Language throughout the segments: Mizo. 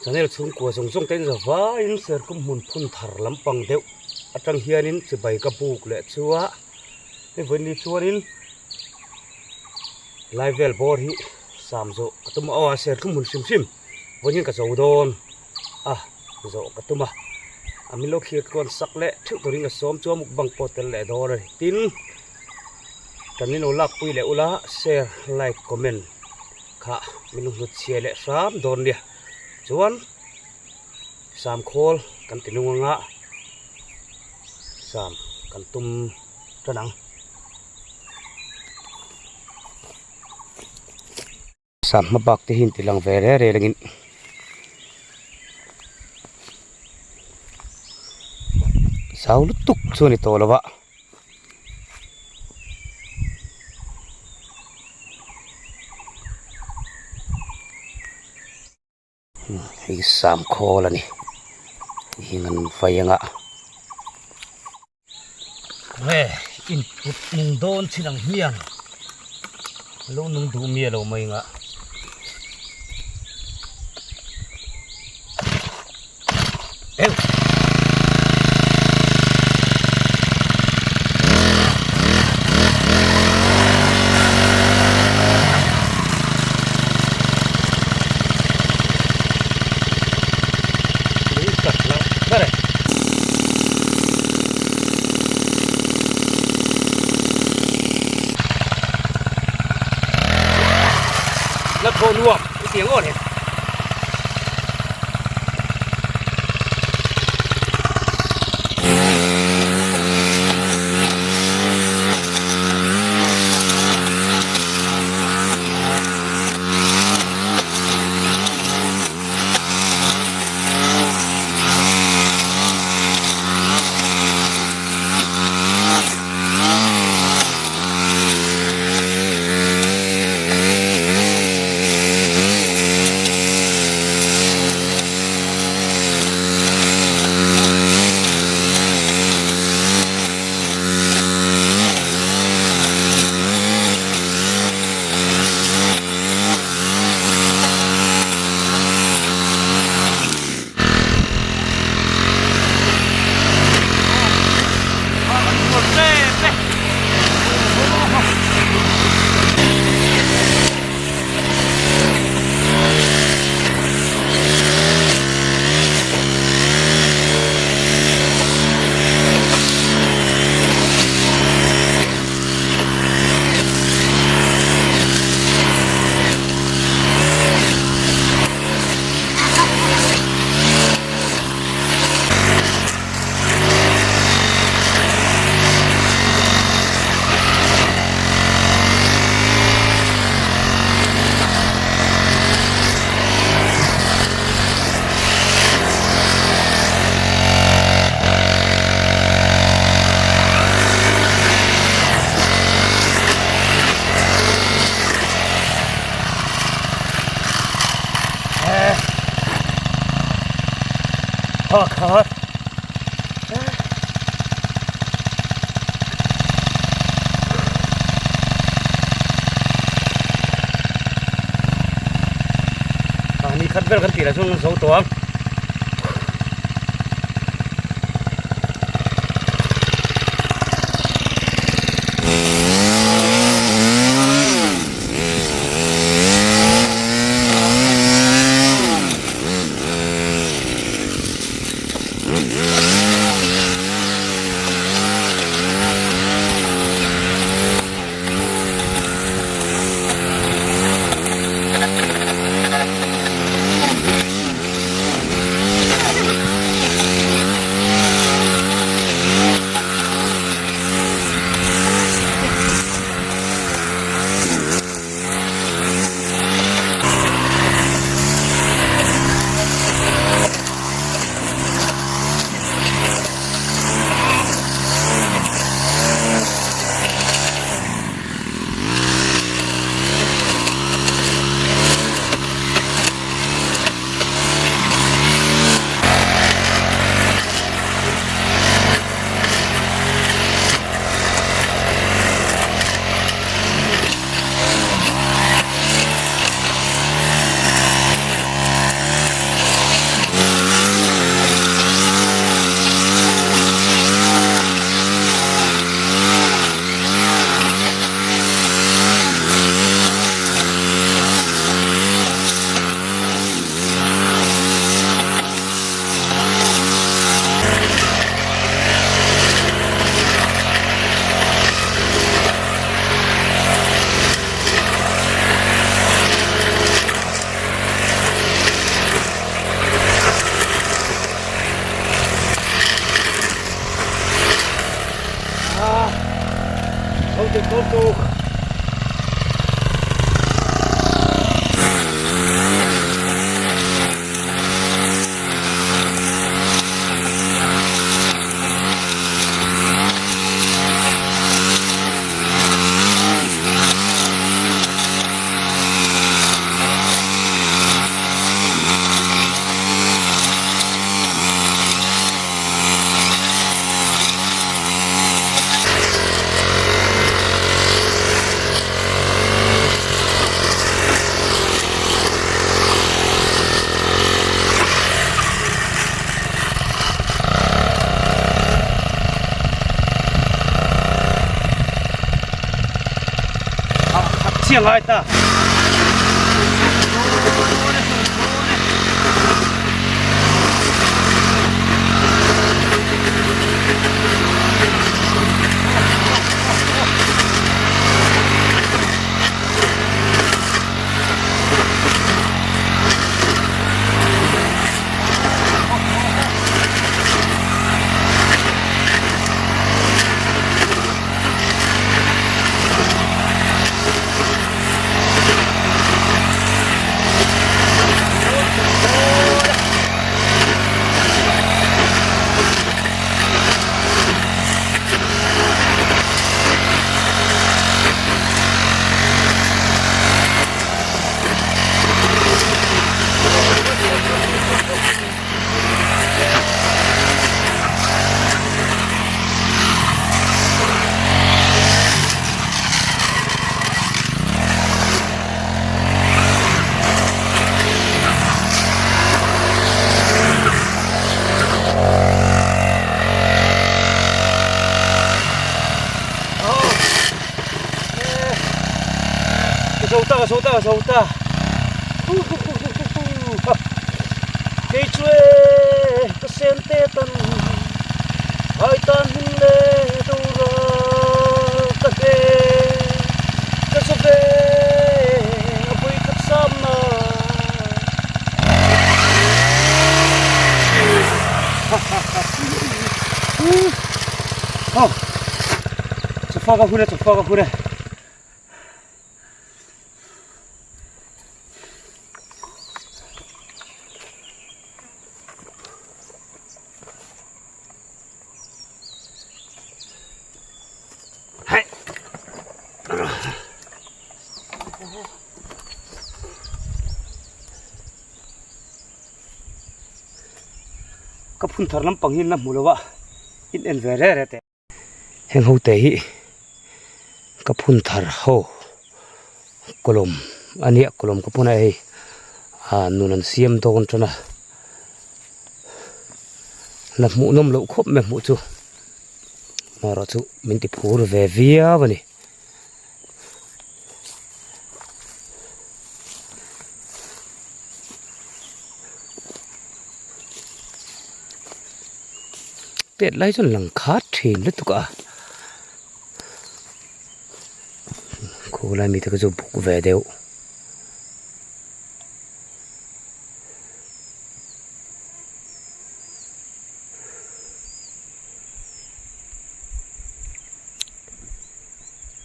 Channel chhungkua zawng zawng te in za vaiin serkhum hmun phun thar lampang deuh atang hianin chibai ka buk leh chu a hei vawiin ni chuanin lai vel bawr hi sam zawh ka tum a aw a serkhum hmun hrim hrim vawiin hian ka zo dawn a zawh ka tum a a min lo thlir tluan sak leh theuh turin ka sawm chu a mukbang pawh tel leh dawn a ni tin kan in lo lakpui leh ula share like comment. Kha min hnut chhia leh hram dawn nia. Chuan sam khawl kan ti nung anga sam kan tum tan ang. Sam hma bak te hi an ti lang ve reng reng angin zau lutuk chu a ni tawh lo a. Hei sam khawl a ni heng an vai anga nge input nung dawn chin ang hmiang lo nung duh miah lo mai anga. La thaw nuam i ti ang aw le. Ni khat vel kan tih lah chuan kan zo tawh ang. Lutuk. Chiang ai ta. Ka zo ta ka zo ta ka zo ta kei chu e ka sen te tan hai tan hun le tura ka hle ka zo ve a vawi khat sam na. Chawfa ka hun e chawfa ka hun e. Ka phun thar lampang hi an la hmu lo a in en ve reh reh teh. Heng ho te hi ka phun thar ho kawlawm a nia kawlawm ka phun a hei ah nun an siam dawn tan a la hmuh nawm loh khawp mai hmuh chu amaherawh chu min ti phur ve viau a ni. Pet lai chuan lang khat thin lutuk a khulai mite kha chu buk ve deuh.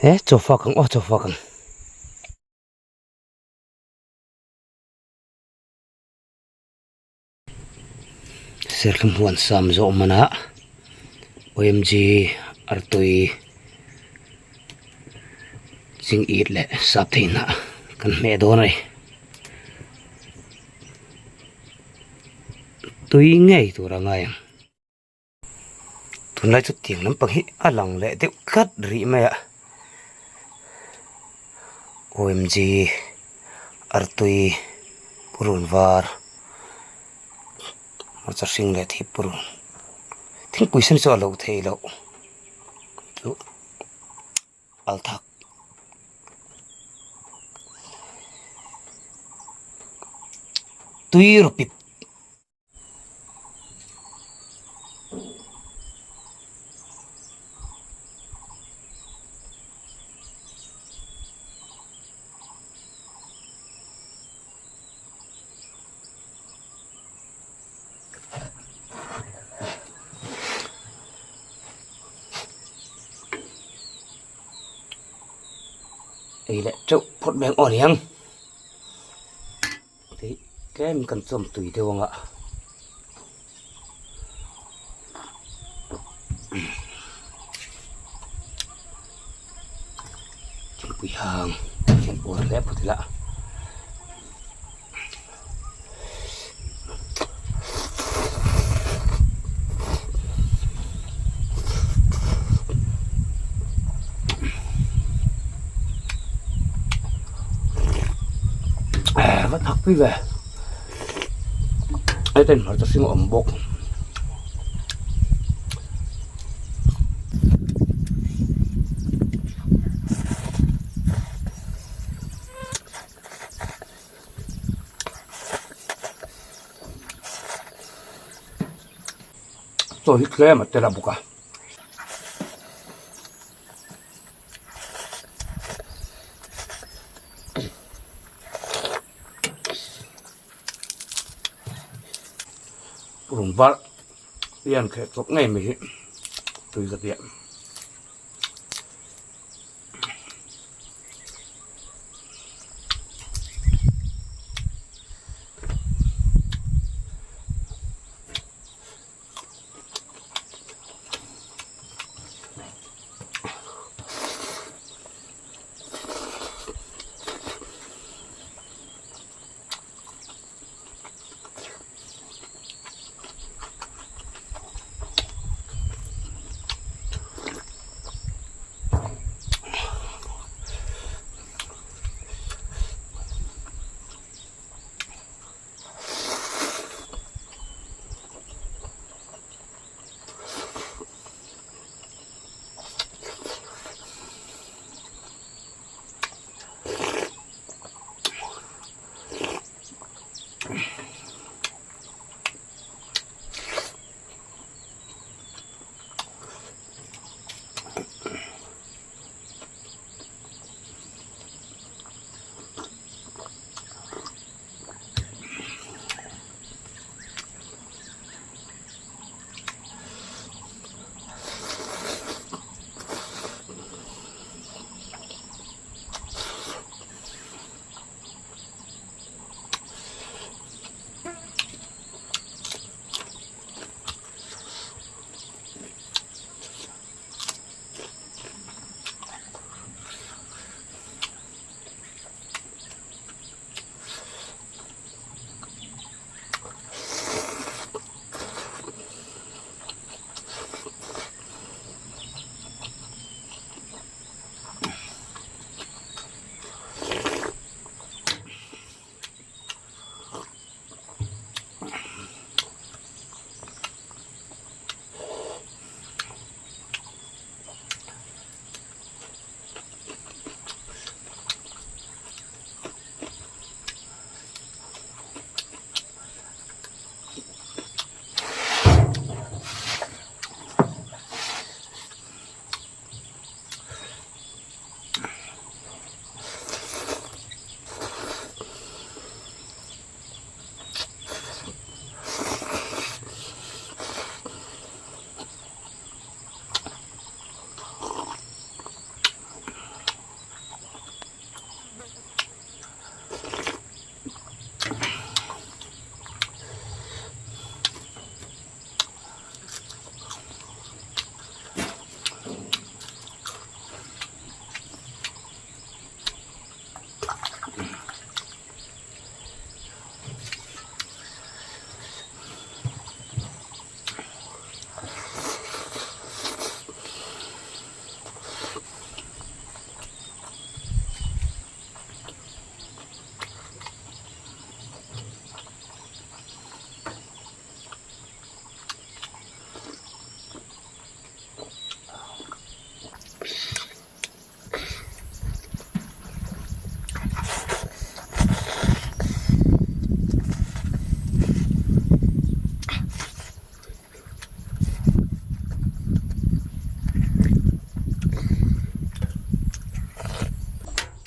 He chaw fak ang aw chaw fak ang. Serthlum huan sam zawh manah OMG artui ching it leh sap thei hnah kan hmeh dawn a ni. Tui ngei tur a ngai ang. Tunlai chu tiang lampang hi a lang leh deuh tlat rih mai a OMG artui purun var hmarcha hring leh thei purun thingpui sen chu a lo theih loh chu althak. Tui rawpip. Ei leh teuh phawt mai ang aw niang. Tih tlem kan chawm tui deuh ang a. Thingpui hang hian uar hle phawt ila. Va thak pui ve heta in hmarcha hring a awm bawk. Chaw hi tlem a tel a bawk a. Purun var hian khelh chawp ngei mai hi tui ka tia.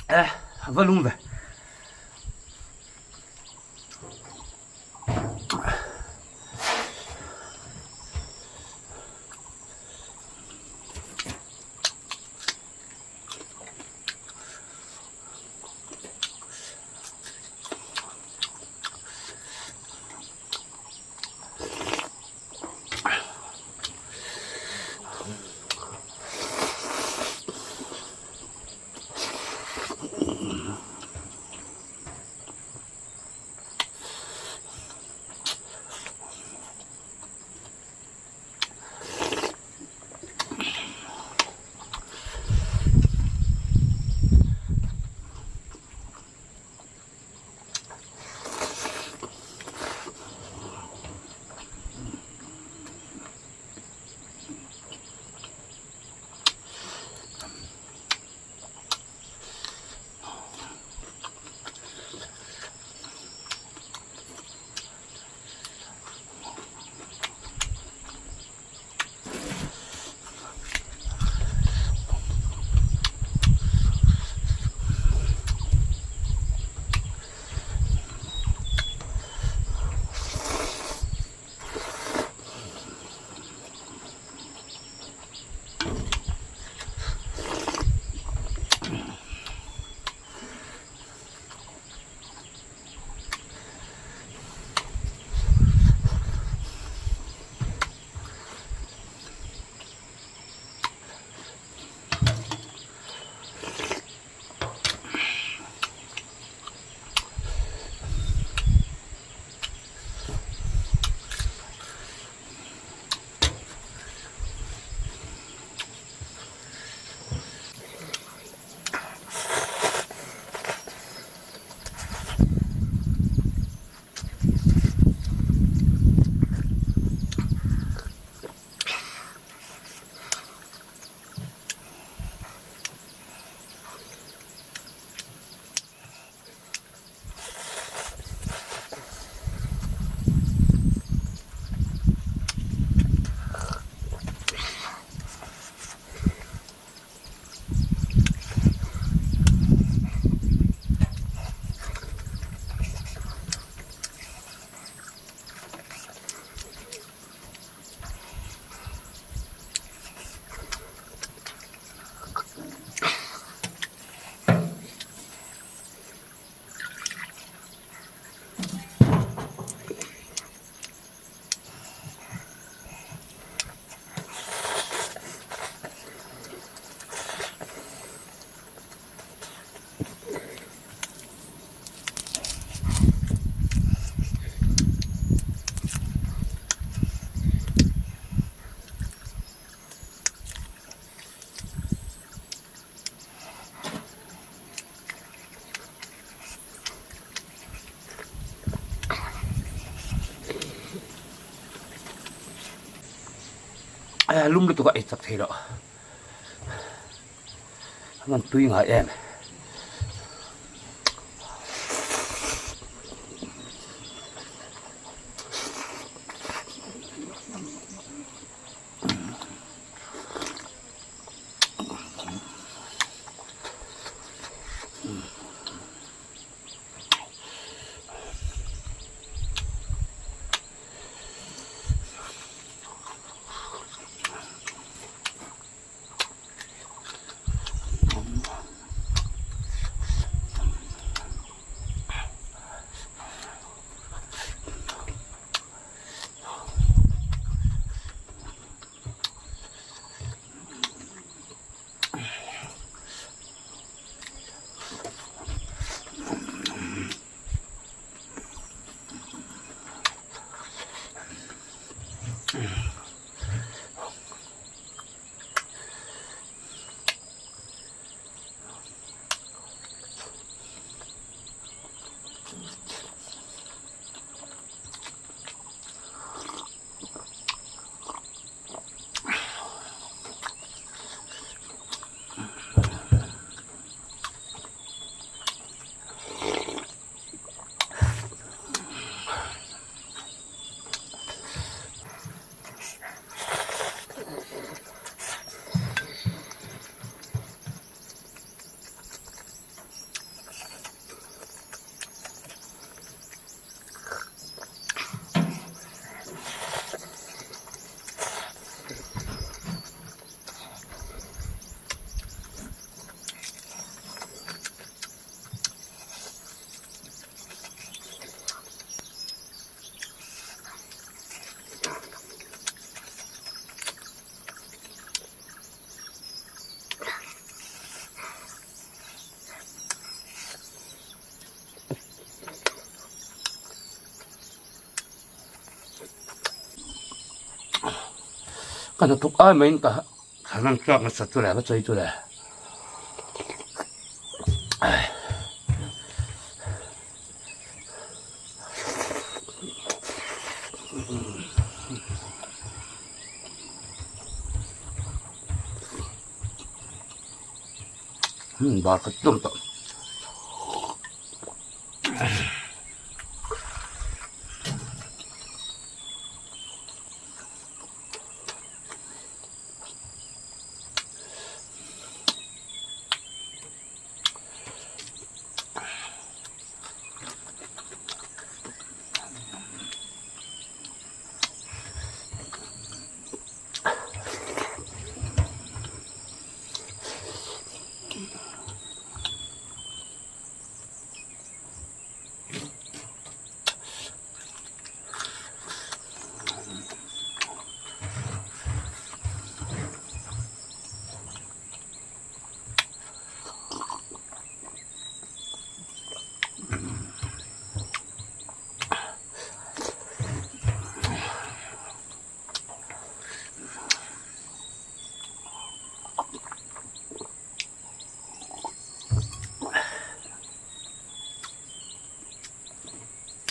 Eh, va lum ve. Lum lutuk a ei chak thei loh. An rawn tui ngai em. Ka hnathawk ai maiin ka thlan chhuak nasa chu le va chawi chu le. Bar khat tum tawh.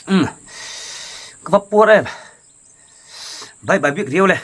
Umm ka va puar em bye bye bik riau le.